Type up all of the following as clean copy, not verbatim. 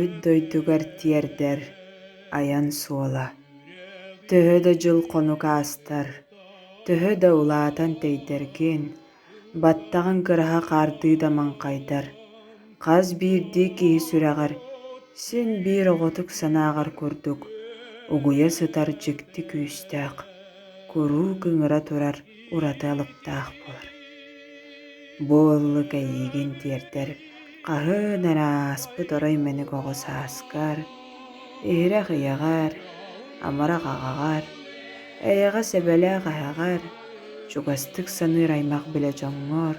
Төрөөбүт дойдугар тиэрдэр айан суола. Төһө да дьыл-хонук аастар, төһө да улаатан тэйдэргин, баттаҕыҥ кыраһа хаардыы да маҥхайдар, хас биирдии киһи сүрэҕэр син биир оҕотук санааҕар курдук угуйа сытар дьикти күүстээх, куруук ыҥыра турар ураты алыптаах буолар. Бу ыллык эйиигин тиэрдэр хаһыан эрэ ааспыт орой мэник оҕо сааскар, иһирэх ийэҕэр, амарах аҕаҕар, эйэҕэс эбэлээх эһэҕэр, чугастык саныыр аймах билэ дьоҥҥор,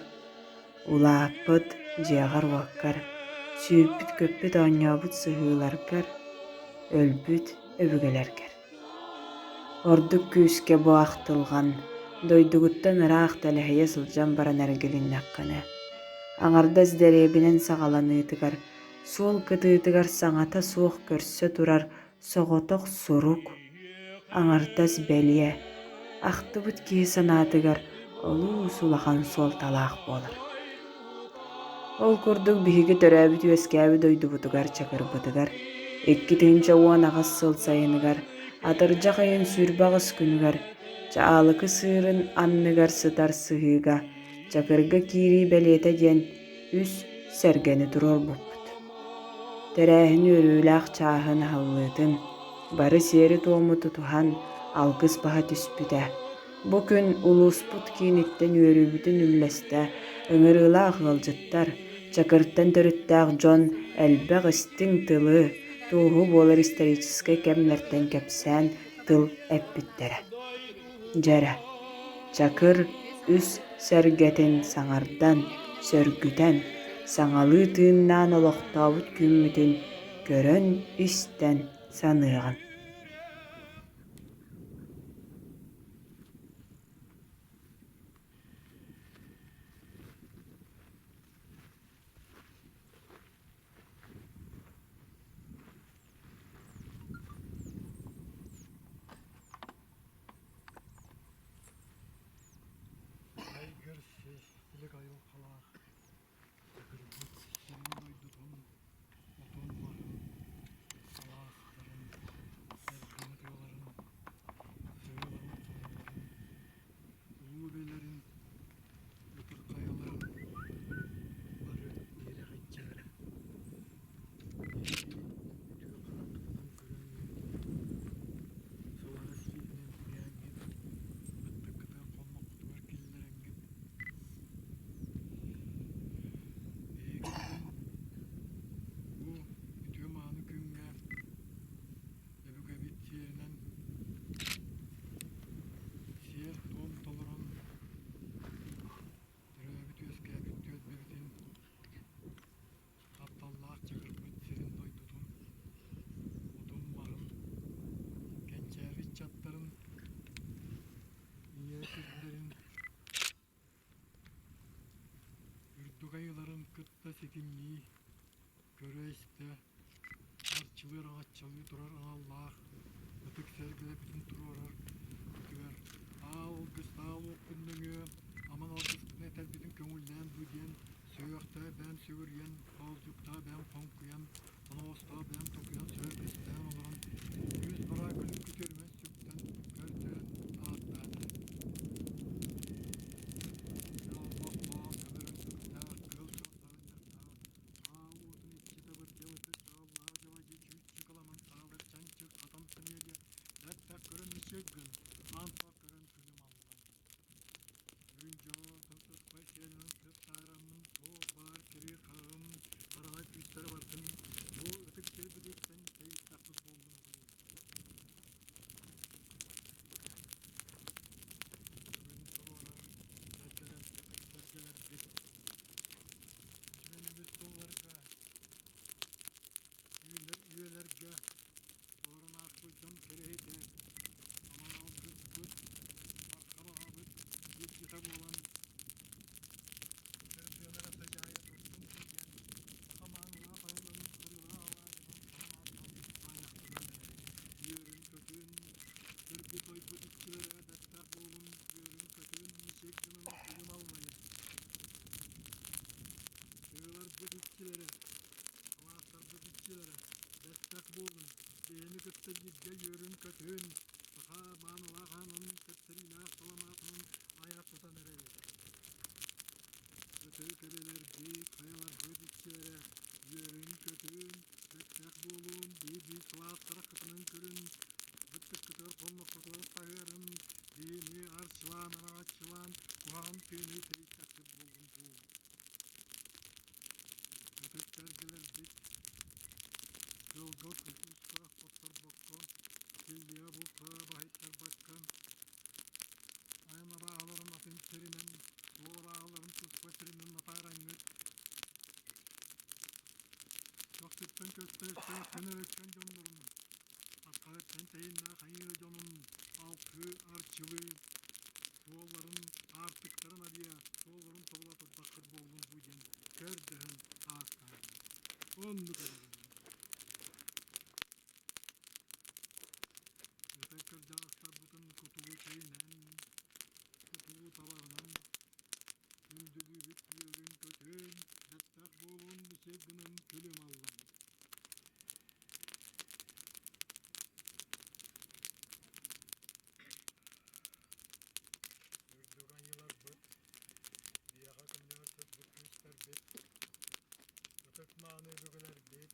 улааппыт дьиэҕэр-уоккар, сүүрбүт-көппүт оонньообут сыһыыларгар, өлбүт өбүгэлэргэр. Ордук күүскэ бу ахтылҕан дойдугуттан ыраах тэлэһийэ сылдьан баран эргилиннэххинэ, аҥардас дэриэбинэн саҕаланыытыгар суол кытыытыгар саҥата суох көрсө турар соҕотох сурук, аҥардас бэлиэ, ахтыбыт киһи санаатыгар олус улахан суолталаах буолар. Ол курдук биһиги төрөөбүт-үөскээбит дойдубутугар Чакырбытыгар 2018 сыл сайыныгар атырдьах ыйын 28 күнүгэр Чаалыкы сыырын анныгар сытар сыһыыга Чакырга киирии бэлиэтэ диэн үс сэргэни туруорбуппут. Тэрээһин үөрүүлээх чааһын аһыллыытын бары сиэри-туому тутуһан алгыс баһа түспүтэ. Бу күн улууспут кииниттэн үөрүүбүтүн үллэстэ ыҥырыылаах ыалдьыттар, Чакыртан төрүттээх дьон элбэх истиҥ тылы, туоһу буолар историческай кэмнэртэн кэпсээн тыл эппиттэрэ. Дьэ эрэ, Чакыр үс сэргэтин саҥардан, сөргүтэн, саҥалыы тыыннаан олохтообут күммүтүн көрөн-истэн саныаҕын. Айгыр силик айылҕалаах Чакырбыт сирин дойдутун отун-маһын, алаастарын, эргимит ыаларын, сыһыыларын хонууларын, улуу эбэлэрин, ытык хайаларын бары иэрэхэччилэрэ. Эһиги үтүө хараххытынан көрөҥҥүт, сылаас илиинэн бигээҥҥит, аттыккытыгар хонноххутугар киллэрэҥҥит Эһиги бу үтүө-мааны күҥҥэ өбүгэбит сиэринэн сиэр-туом толорон төрөөбүт-үөскээбит түөлбэбитин тапталлаах Чакырбыт сирин-дойдутун, отун-маһын, кэнчээри ыччаттарын, ийэ сирдэрин үрдүк айыларын кытта ситимнии, көрө-истэ, арчылыы-араҥаччылыы турар аналлаах ытык сэргэлэрбитин туруорар үтүгэр аал алгыстаах уоппун нөҥүө аман алгыспытын этэрбитин көҥүллээн дуу диэн сүһүөхтээ бэйэм сүгүрүйэн, хоолдьуктаа бэйэм хоҥкуйан, оноҕостоох бэйэм токуйан сүрүргэстээн олорон, күүс бараа күлүккүт өрүмэн сүктэн, көрдөөн, ааттаан эрэбин. Олбохтоох, көмөр өттүктээх, кыыл суох саҕынньахтаах, аал уотун иччитэ бырдьа ытык сааллаах дьабадьы чүүччү кыламан таалар чанчык хатан сымыйа диэн бэттэх көрөн мичик гын, аан суох көрөн күлүм аллай. Үрүҥ дьоҕо сыспай сиэлинэн сып таараммын, туох баар кири-хаҕым, хараҥа күүстэрэ бардым, бу ытык сирбититтэн тэйиттэхпит буоллун дуу. буолун, бэйэни кытта бииргэ үөрүн-көтүн, саха маанылаах аанын тэпсэриилээх саламаатынан айах тутан эрэбит. Ытык эбэлэрбит, хайаларбыт иччилэрэ үөрүн-көтүн, бэттэх буолун, биир-биир сылаас хараххытынан көрүн, быттыккытыгар хонноххутугар саһыарын, биини арчылаан, араҥаччылаан, куһаҕан тыыны тэйитэххит буоллун дуу. Ытык сэргэлэрбит тыалга-куска хотторбокко, силлиэ-булка баһыйтарбакка, айан абааһыларын атын сиринэн, суол абааһыларын туспа сиринэн атаараҥҥыт, чахчыттан көстө өстөөх күн өрүккэн дьоннорун, Хаххаһыттан тэйиннээх айыы дьонун алгыы, арчылыы, суолларын, аартыктарын арыйа, суолларын тобула турдаххыт буоллун дуу диэн көрдөһөн ааттаһабын. Оннук эрэ Ытык кырдьаҕастарбытын кутуу чэйинэн, кутуу табаҕынан күндүлүүбүт үөрүн-көтүн, бэттэх буолун мичик гынан күлүм аллан. Үрдүк айыыларбыт, биһиэхэ көмөлөһө сылдьыбыт күүстэрбит, ытык-мааны өбүгэлэрбит,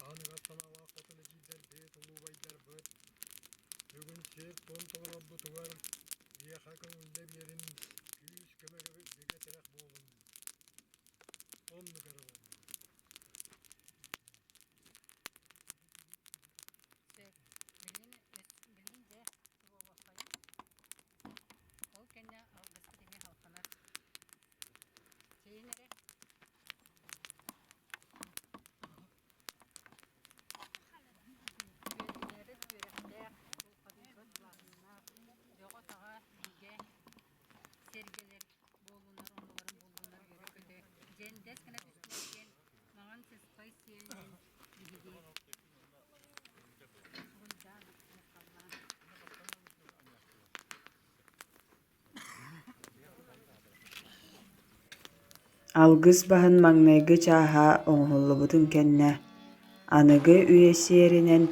аһыныгас санаалаах хотун эдьиийдэрбит, улуубайдарбыт бүгүн сиэр-туом толорорбутугар биһиэхэ көҥүллэ биэрин, күүс-көмө бигэ тирэх буолун. Оннук эрэ буоллун. Сөп. Билигин, билигин дьэ туруоруоххайын. Ол кэннэ алгыспыт эмиэ халҕанар. Чэйин эрэ. Үөрэнээри үөрэхтээх, улаханнык былааннаах, бөҕө-таҕа бигэ сэргэлэр буоллунар, оннуларын буллунар үөрэ-көтө дьэндэс гына түстүлэр диэн маҥан сыспай сиэлинэн биһиги суруйдаан муххаллаан. Алгыс баһын маҥнайгы чааһа оҥоһуллубутун кэннэ, аныгы үйэ сиэринэн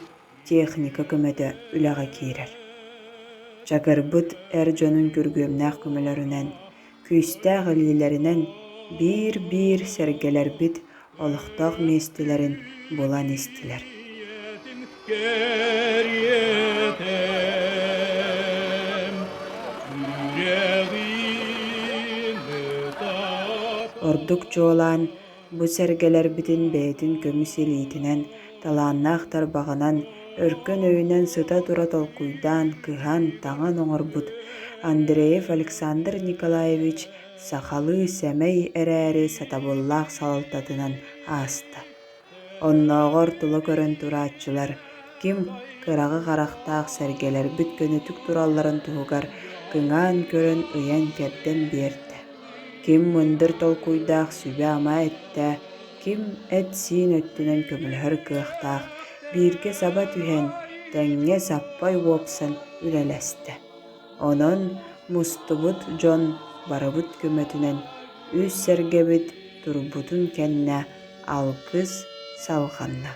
техника көмөтө үлэҕэ киирэр. Чакырбыт эр дьонун күргүөмнээх көмөлөрүнэн, күүстээх илиилэринэн биир-биир сэргэлэрбит олохтоох миэстэлэрин булан истилэр. Ордук чуолаан бу сэргэлэрбитин бэйэтин көмүс илиитинэн, талааннаах тарбаҕынан, өркөн өйүнэн сыта-тура толкуйдаан, кыһан, таҥан оҥорбут Андреев Александр Николаевич сахалыы сэмэй эрээри сатабыллаах салалтатынан ааста. Оннооҕор тула көрөн турааччылар ким кыраҕы харахтаах сэргэлэрбит көнөтүк туралларын туһугар кыҥаан көрөн ыйан-кэрдэн биэрдэ, ким мындыр толкуйдаах сүбэ-ама эттэ, ким эт-сиин өттүнэн көмөлөһөр кыахтаах бииргэ саба түһэн, тэҥҥэ саппай уопсан үлэлэстэ. Онон мустубут дьон барыбыт көмөтүнэн үс сэргэбит турбутун кэннэ алгыс салҕанна.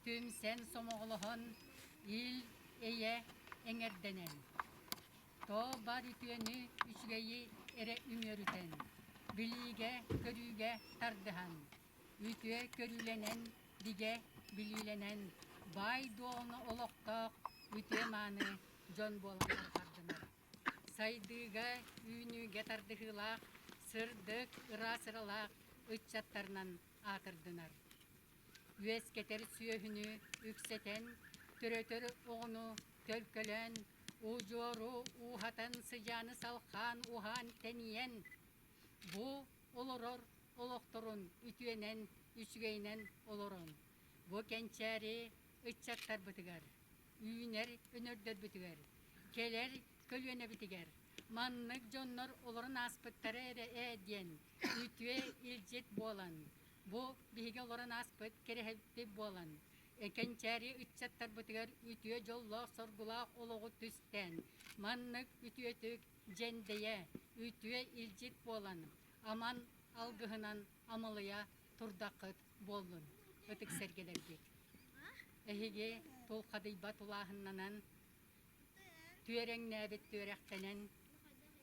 Түмсэн сомоҕолоһон, ил-эйэ эҥэрдэнэн, тоо бар үтүөнү үчүгэйи эрэ үмүөрүтэн, билиигэ-көрүүгэ тардыһан, үтүө көрүүлэнэн, бигэ билиилэнэн, баай-дуолну олохтоох үтүө-мааны дьон буолан тарҕардынар. Сайдыыга, үүнүүгэ тардыһыылаах, сырдык, ыраас ыралаах ыччаттарынан аатырдынар. Үөскэтэр сүөһүнү үксэтэн, төрөтөр оҕону төлкөлөөн, удьуору ууһатан, сыдьааны салхаан, уһаан, тэнийэн, бу олорор олохторун үтүөнэн, үчүгэйинэн олорон, бу кэнчээри ыччаттарбытыгар, үүнэр өнөрдөрбүтүгэр, кэлэр көлүөнэбитигэр маннык дьоннор олорон ааспыттара эрэ ээ диэн үтүө илдьит буолан, бу биһиги олорон ааспыт кэрэһэппит буолан, кэнчээри ыччаттарбытыгар үтүө дьоллоох-соргулаах олоҕу түстээн, маннык үтүөтүк дьэндэйэ, үтүө илдьит буолан, аман алгыһынан. амалыйа турдаххыт буоллун, ытык сэргэлэргит. Эһиги тулхадыйбат улааһыннанан, түөрэҥнээбит түөрэхтэнэн,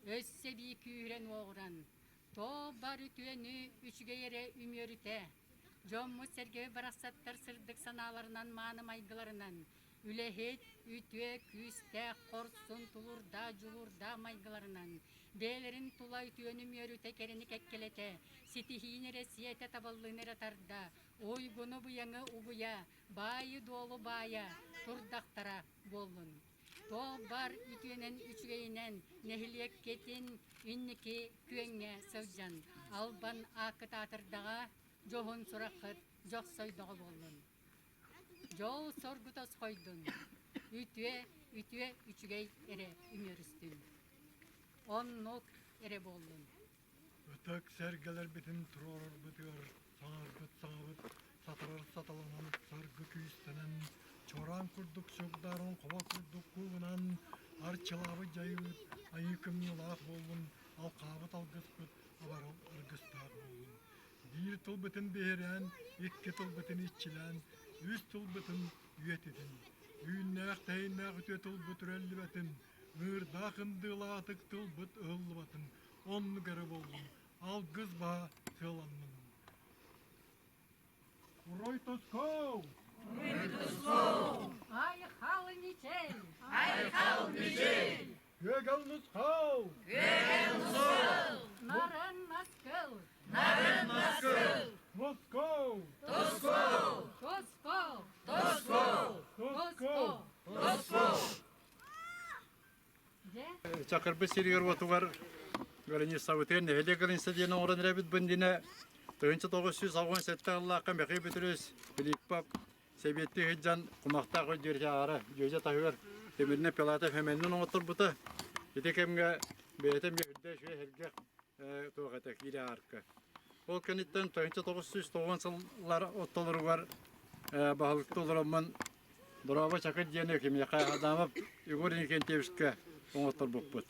өссө эбии күүһүрэн-уоҕуран, тоо бар үтүөнү үчүгэй эрэ үмүөрүтэ, дьоммут-сэргэбит барахсаттар сырдык санааларынан мааны майгыларынан, үлэһит, үтүө, күүстээх, хорсун, тулуурдаах, дьулуурдаах майгыларынан, бэйэлэрин тула үтүөнү үмүөрүтэ кэрэни кэккэлэтэ, ситиһиини эрэ сиэтэ табыллыыны эрэ тарда, уйгуну-быйаҥы угуйа, баайы-дуолу баайа турдахтара буоллун. Туох бар үтүөнэн үчүгэйинэн нэһилиэккитин инники күөҥҥэ сылдьан, албан ааккыт аатырдаҕа, дьоһун сураххыт дьохсойдоҕо буоллун. Дьол-соргу тосхойдун, үтүө, үтүө үчүгэй эрэ үмүөрүстүн. Оннук эрэ буоллун. Ытык сэргэлэрбитин туруорарбытыгар саҥарбыт саҥабыт сатарар саталанан саргы күүстэнэн, чораан курдук чугдааран хоба курдук куугунан арчылаабыт дьайыыбыт айыы кымньыылаах буоллун, алхаабыт алгыспыт абарал аргыстаах буоллун. Биир тылбытын биһирээн, икки тылбытын иччилээн, үс тылбытын үйэтитин. Үүннээх-тэһииннээх үтүө тылбыт үрэллибэтин, ыырдаах ындыылаатык тылбыт ыһыллыбатын, оннук эрэ буоллун, алгыс баһа сыаланнын. Уруй тускул! Уруй тускул! Айхал Мичел! Айхал Мичел! Күөгэл нусхал! Күөгэл нусхал! Нарын наскыл! Нарын наскыл! Москов! Тосков! Тосков! Тосков! Тосков! Тосков! Чакырбыт сиригэр-уотугар Границабытыгар нэһилиэк граница диэн оҥорон эрэбит бындине 1987 сыллаахха Михаил Петрович Филиппов Сэбиэттии сылдьан кумахтаах өйдүөрүтэ аара дьүөдьэ таһыгар тимиринэн Пилатов эмэннин оҥотторбута. Ити кэмҥэ бэйэтэ эмиэ үрдэ үчүгэй сэргэх туох этэ киирэ аарка. Ол кэнниттэн 1990 сыллар оттолоругар баһылыкта олороммун Дорообо Чакыр диэни кимиэхэ Адамов Егор Иннокентьевичка оҥотторбуппут.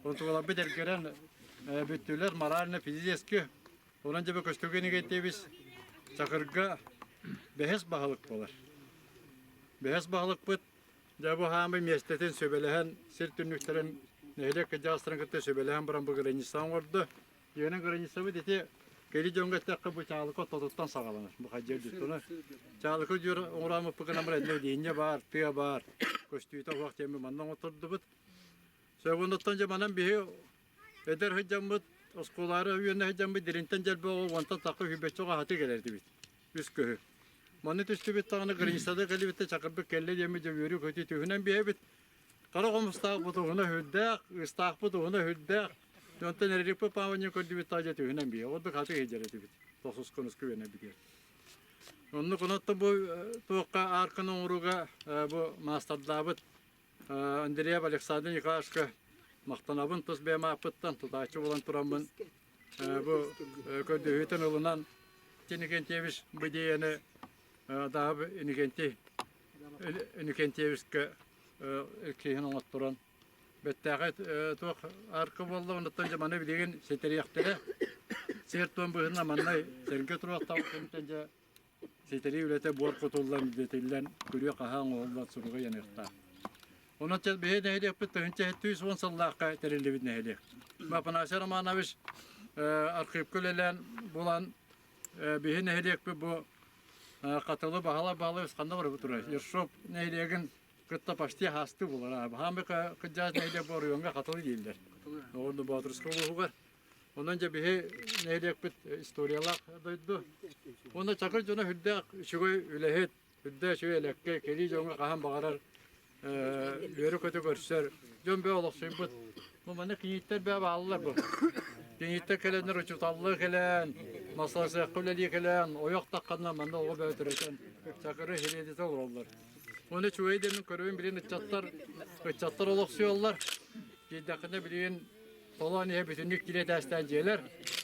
Онтугаларбыт эргэрэн бүттүлэр морально-физически Онон дьэ көстүүгэ Иннокентьевич Чакырга бэһис баһылык буолар. Бэһис баһылыкпыт дьэ бу хаамый миэстэтин сүбэлэһэн сир түннүктэрин нэһилиэк кырдьаҕастарын кытта сүбэлэһэн баран бу граница оҥордо. Дьиэнэн границабыт ити кэли дьоҥҥо эттэххэ бу Чаалыка ортотуттан саҕаланар. Бу хайдьар дьүттуна. Чаалыка дьүөр оҥороммуппут гынан баран иннэ баар, тыа баар, көстүүтэ уһах диэммит манна оҥоттордубут. Сөбүнуттан дьэ манан биһи Эдэр сылдьаммыт, оскуолаары үөнэ сылдьаммыт Диринтэн дьэлбэ уонтан тахха үһүбэччэ оҕо кэлэр этибит. Үс көһү. Манна түстүбүт даҕаны границада кэлибит чакырбыт кэллэ диэммит дьэ үөрүү көтүү түһүнэн биһэбит. Хара хомустаахпыт уһуна сүрдээх, ыстаахпыт уһуна сүрдээх. Онтон эрэрикпит пааванньа көрдүбүт таажа түһүнэн биһэ. Ордук хаты сылдьар этибит. Тохсус конуску үөнэ битиэр. Оннук онотто бу туохха аарканы оҥорууга бу маастардаабыт Андреев Александр Николаевичка махтанабын тус бэйэм ааппыттан тутааччы буолан тураммын бу көрдөһүүтүн ылынан Иннокентьевич бу идеяны Даһаб Иннокентий Иннокентьевичка киһин оҥотторон бэттээхэй туох арка буолла онуттан дьэ маны билигин ситэриэхтэрэ сиэр-туом быһыытынан манна сэргэ туруохтаах кэмтэн дьэ Ситэри үлэтэ буор кутуллан, дэтиллэн, күрүө-хаһаа оҥоһуллан суруга ыйаныахтаах. Онон биһи нэһилиэкпит 1710 сыллаахха тэриллибит нэһилиэк. Афанасий Романович архивка үлэлээн булан биһи нэһилиэкпит бу Хатылы Баһылай Баһылайбыс ханна барыбыт турар? Ершов нэһилиэгин кытта почти хаастыы булар. Хаамы кыдьаас нэһилиэк бу оройуоҥҥа Хатылы дииллэр. Оҕонну Боотурскай улууһугар. Онон дьэ биһи нэһилиэкпит историялаах дойду. Уонна Чакыр дьоно сүрдээх үчүгэй үлэһит, сүрдээх үчүгэй элэккэй, кэлии дьоҥҥо хаһан баҕарар үөрэ-көтө көрсөр. Дьон бөҕө олохсуйбут. Бу манна кинииттэр бөҕө бааллар бу. Кинииттэр кэлэннэр учууталлыы кэлэн, массажиакка үлэлии кэлэн, ойох тахханна манна оҕо бөҕө төрөтөн Чакыры сириэдитэ олороллор. Уонна үчүгэй диэмин көрөбүн билигин ыччаттар ыччаттар олохсуйаллар. Киирдэххинэ билигин Толоон иһэ бүтүннүү киирэ этээстээн дьиэлэр.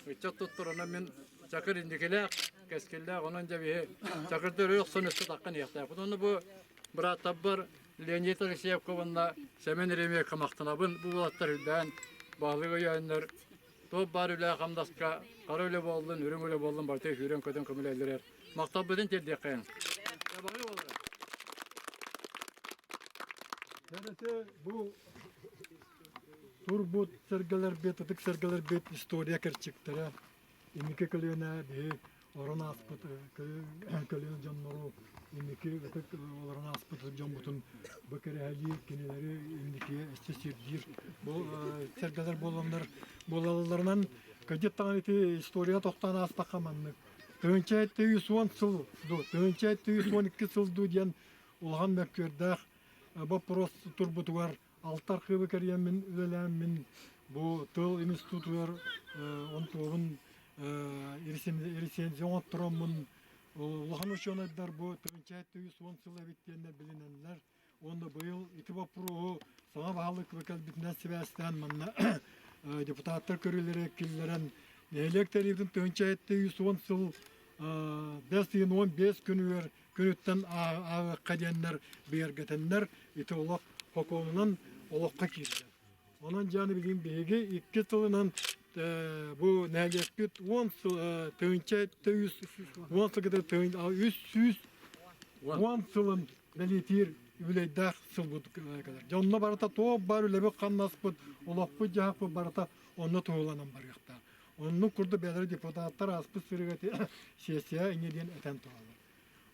Ыччат туттар, онон мин Чакыр инникилээх, кэскиллээх, онон дьэ биһи Чакырда өрө охсон өссө таххан иһиэхтээхпит. Онно бу бырааттарбар Леонид Алексеевка уонна Сэмэн Еремеевка махтанабын. Бу уолаттар үрдээн баһылык өйөөннөр. Туох баар үлэ-хамнаска хара үлэ буоллун, үрүҥ үлэ буоллун барыта сүүрэн-көтөн көмөлөһөллөр. Махталбытын тиэрдиэххэйиҥ. Табаҕы буолара. Кэрэтэ бу турбут сэргэлэрбит, ытык сэргэлэрбит история кэрчиктэрэ, инники көлүөнэ биһи олорон ааспыт көлүөнэ дьоннору инники ытык олорон ааспыт дьоммутун бу кэрэһэлиир, кинилэри инники өссө сирдиир бу сэргэлэр буоланнар буолалларынан кырдьык даҕаны ити история тохтоон аастахха маннык 1110 сыл дуу, 1112 сыл дуу диэн улахан мөккүөрдээх боппуруос турбутугар алта архыыбы кэрийэммин үлэлээммин бу тыл институтугар онтуобун рецензия оҥоттороммун улахан учуонайдар бу 1110 сыл эбит диэннэр билинэллэр уонна быйыл ити боппуруоһу саҥа баһылык кэлбитинэн сибээстээн манна депутаттар көрүүлэрэ киллэрэн нэһилиэк тэриитин 1110 сыл бэс ыйын 15 күнүгэр күнүттэн ааҕыахха диэннэр бигэргэтэннэр ити олох сокуонунан олоххо киирдэ. Онон дьааны билигин биһиги икки сылынан бу нэһилиэкпит уон сыл тыһыынча үс уон сылгыта үс сүүс уон сылын бэлиэтиир үбүлүөйдээх сылбыт кэлэр. Дьэ онно барыта туох баар үлэбит-хамнаспыт, олохпут-дьаһахпыт барыта онно туһуланан барыахтаах. Оннук курдук бэйэлэрэ депутаттар ааспыт сырыыга сессия инньэ диэн этэн тураллар.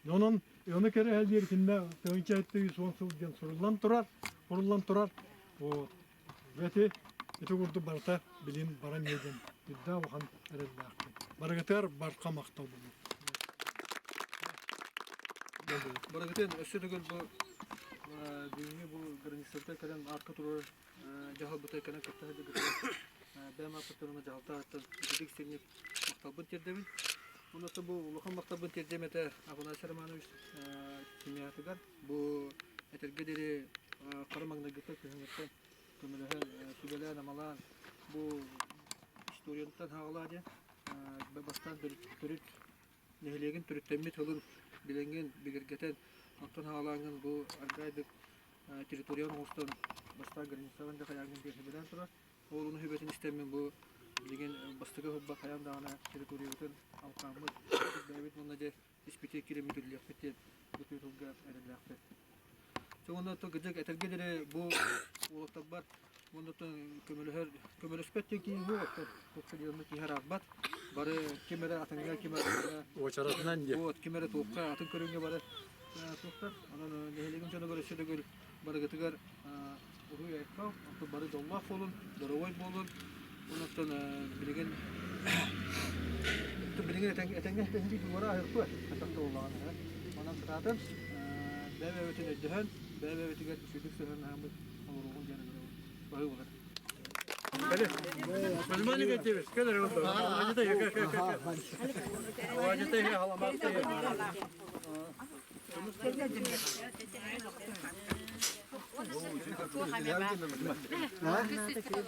Онон ону кэрэһэлиир итиннэ тыһыынча 710 сыл диэн суруллан турар, суруллан турар. Вот. Ити ити курдук барыта билин баран иһэн үрдээх улахан эрэллээхпин. Барыгытыгар барха махтал буолуо. Барыгытын өссө төгүл бу бүгүҥҥү бу границабытыгар кэлэн арка турар дьаһалбытыгар кэлэн кытта сылдьаргытыгар бэйэм ааппыттан дьаһалта ааттан ититик истиҥник махталбын тиэрдэбин. Уонна бу улахан махталбын тиэрдиэм этэ Афанасий Романович семьятыгар. Бу этэргэ диэри хара маҥнайгыттан күһүҥҥүттэн көмөлөһөн, сүбэлээн-амалаан бу историятыттан хаалаа диэн бастаан төрүт нэһилиэгин төрүттэммит тылын билэҥҥин бигэргэтэн, онтон хаалааҥҥын бу аргаайдык территорияны оҥостон бастаан границаҕын да хайааҥҥын диэн сүбэлээн турар. Ол ону сүбэтин истэммин бу билигин бастакы сылба хайаан даҕаны территориябытын алҕааммыт, бэйэбит уонна дьэ испитигэр киирэммит үлэлиэхпит диэн бу тылга эрэллээхпит. Уонна кырдьык этэргэ диэри бу уолаттарбар уонна көмөлөһөр көмөлөспөт диэн киһи суох оттон туохха диэн киһи араарбат бары ким эрэ атыҥҥа ким эрэ уочаратынан диэн вот ким эрэ туохха атын көрүҥҥэ бары туохтар онон нэһилиэгим дьонугар өссө төгүл барыгытыгар уруй айхал оттон бары дьоллоох буолун доруобай буолун онон билигин билигин этэҥҥэ этэҥҥэ туора аһыахпыт хайдах да буоллаҕына онон кытаатан бэйэ-бэйэбитин өйдөһөн бэйэ-бэйэбитигэр үчүгдүк сыһыаннаһаммыт олоруоҕун диэн баһыы болар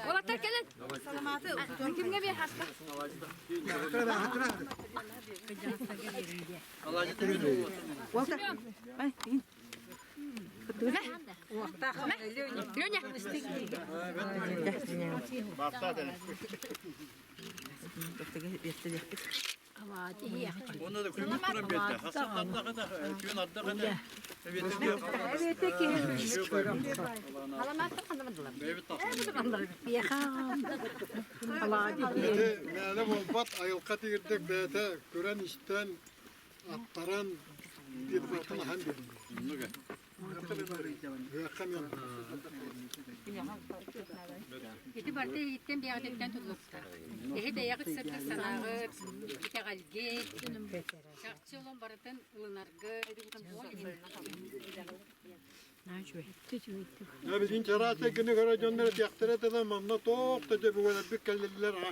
Уолаттар кэлин. Кимҥэ биэр хаста? Леня. Оны да күн туран берді. Хасан ардағына, күн ардағына. Ити мээнэ буолбат айылҕа тигирдик бэйэтэ көрөн-истэн, аттаран, диэбиттэн аһан биэрдим. Ити барыта иһиттэн бэйэҕититтэн тутулуктаах. Эһи бэйэҕит сырдык санааҕыт, итэҕэлгит, чахчы олом барытын ылынаргыт, ол иһин Билигин чараас гыны көрө дьоннор этиэхтэрэ этэ манна туох да дьэ кэллилэр а.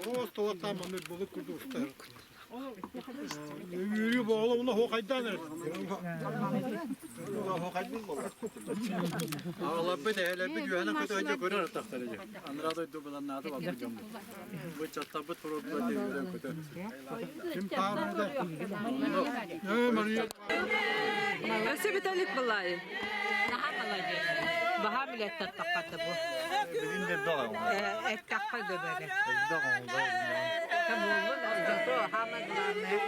Просто вот там маннык булук курдук устар. Үөрүү буола уна хоқайдан эрэ. Аҕаларбыт, эһэлэрбит үөһэнэн көтө көрөр атахтар ити. Анараа дойду быланнааты барбыт дьоммут. Бу чаттарбыт туруордула диэн көтө. Ким таарыда? Э, Мария. Өссө Виталик Балаев. Наһаа маладьыас. Баһаам үлэттэн таххата бу. Билин да Эттэххэ дөбөрө. Буоллун, зато самое главное.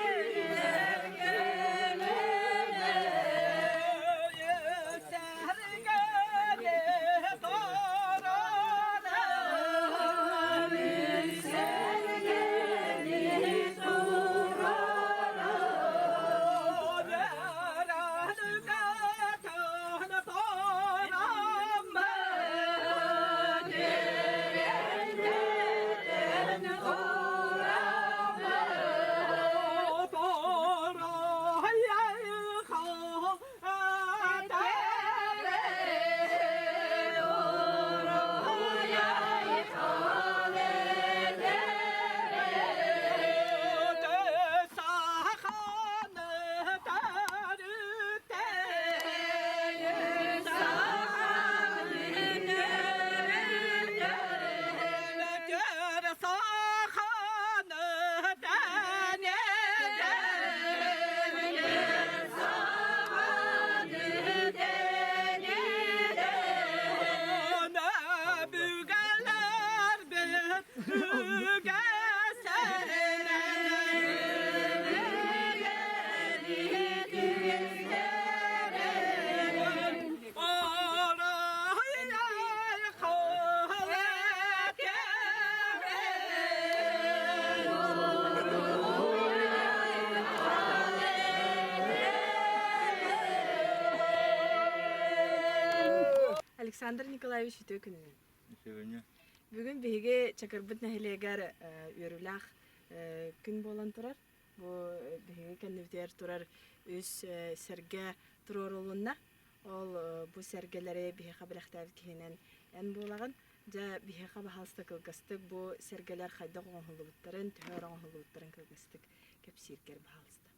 Александр Николаевич үтүө күнүнэн. Үтүө Бүгүн биһиги Чакырбыт нэһилиэгэр үөрүүлээх күн буолан турар. Бу биһиги кэннибитигэр турар үс сэргэ туруорулунна. Ол бу сэргэлэри биһиэхэ бэлэхтээбит киһинэн эн буолаҕын. Дьэ, биһиэхэ баһаалыста кылгастык бу сэргэлэр хайдах оҥоһуллубуттарын, төһө өр оҥоһуллубуттарын кылгастык кэпсииргэр баһаалыста.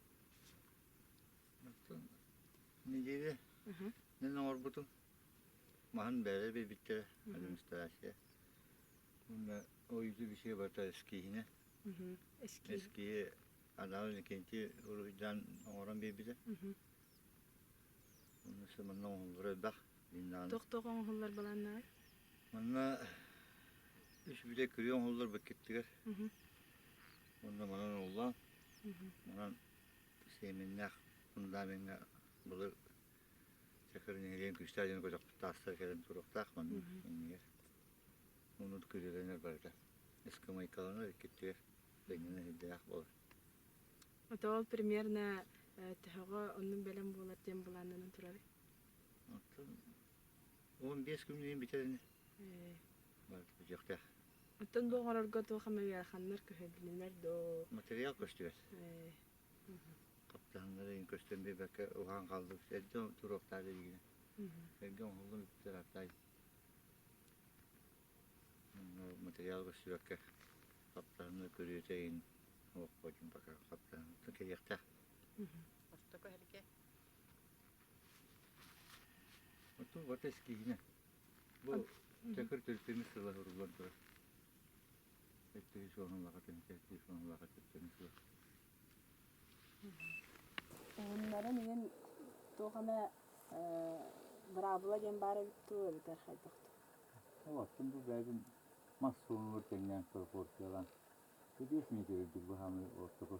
Нэдиэлэ мен оҥорбутум. Маһын бэйэлэр биэрбиттэрэ администрация. Уонна ойууту бисиэ барыта эскииһинэ. Эскииһи Анал Иннокентий уруһуйдаан оҥорон биэрбитэ. Онно манна оҥоһуллара элбэх. Туох-туох оҥоһуллар былааннааҕый? Манна үс бүтэй күрүө оҥоһуллар бакеттыгар. Онно манан оллоон, манан сиэмэннээх фундамеҥҥа былыр Чакыр нэһилиэгин күүстээх дьону көтөхпүт таастар кэлэн туруохтаах манна иннигэр. Оннук күрүөлэнэр барыта. Ыскамыайкаланар иккиттигэр тэҥнэнэ сирдээх буолар. Ото ол примерно төһөҕө оннук бэлэм буолар диэн былааннанан турарый? Оттон 15 күнүнэн бүтэр ини. Барыта бүтүөхтээх. Оттон бу оҥорорго туох эмэ ыараханнар көһүлүнэр доо? Материал көстүбэт. Хаптаһыннары иһин көстөн биэрбэккэ уһаан хааллыбыт. Эрдэ туруохтаах илигинэ. Эргэ оҥоһуллан бүттэр ааттай. Материал көстүбэккэ хаптаһыны көрүөтэ иһин олохпотун пока хаптаһын кэлиэхтээх. Ортоку эргэ. Оту вот эскиһинэ. Бу чакыр төрүттэммит сыла суруллан турар. Өттүһү суоһун лаҕатын, төрүттүү суоһун лаҕа төрүттэммит сыла. Уһуннарын иһин туох эмэ быраабыла диэн баар эбит дуу эбэтэр хайдах дуу? Оттон бу бэйэбин мас суунугар тэҥнээн пропорциялаан 5 метр үрдүк быһаамы ортоку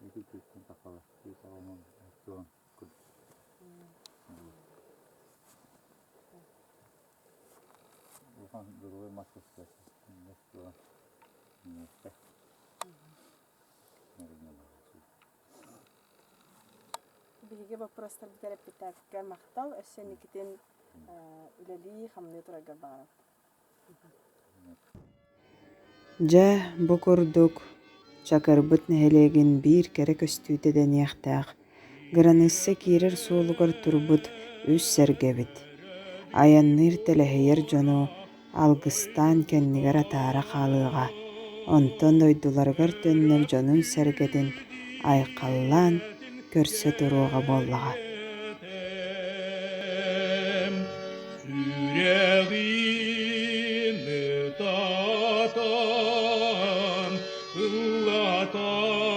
ити түттэн тахалар саҕанан туон курдук. Улахан дорогой мас көстөр. Туон. Биһиги боппуруостарбыт эрэппиттээбиккэ махтал. Өссө инникитин үлэлии, хамныы тураргар баҕарабыт. Дьэ, бу курдук, Чакырбыт нэһилиэгин биир кэрэ көстүүтэ дэниэхтээх, кыраныысса киирэр суолугар турбут үс сэргэбит. Айанныыр тэлэһийэр дьону алгыстаан кэннигэр атаара хаалыаҕа, онтон дойдуларыгар төннөр дьонун-сэргэтин айхаллаан көрсө туруоҕа буоллаҕа. Сүрэҕим ытатан, ыллатан,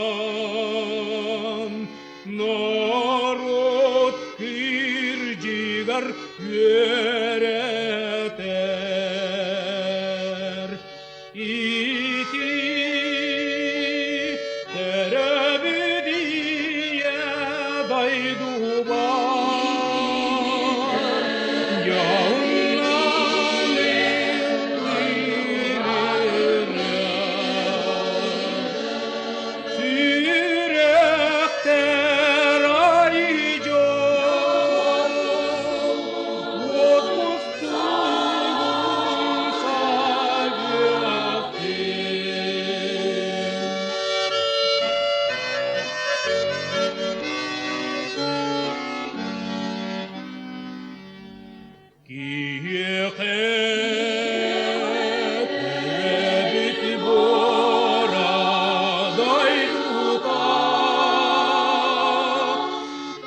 норуот кырдьыгын. Дойдубар үөрэтэр. Ити төрөбүт ийэ дойдубар дьоһуннан Сүрэхтэр айдьол, уотустугун сагыахтын. Киһиэхэ төрөөбүт буора дойдута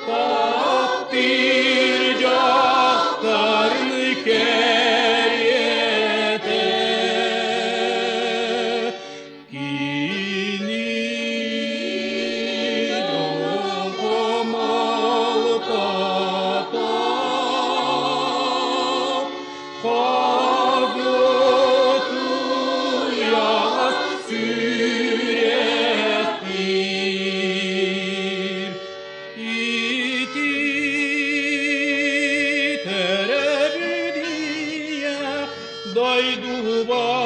таптыыр дьахтарын кэриэтэ кини дьолго Хагытуйас сүрэхтиир ити төрөбүт ийэ дойдубар.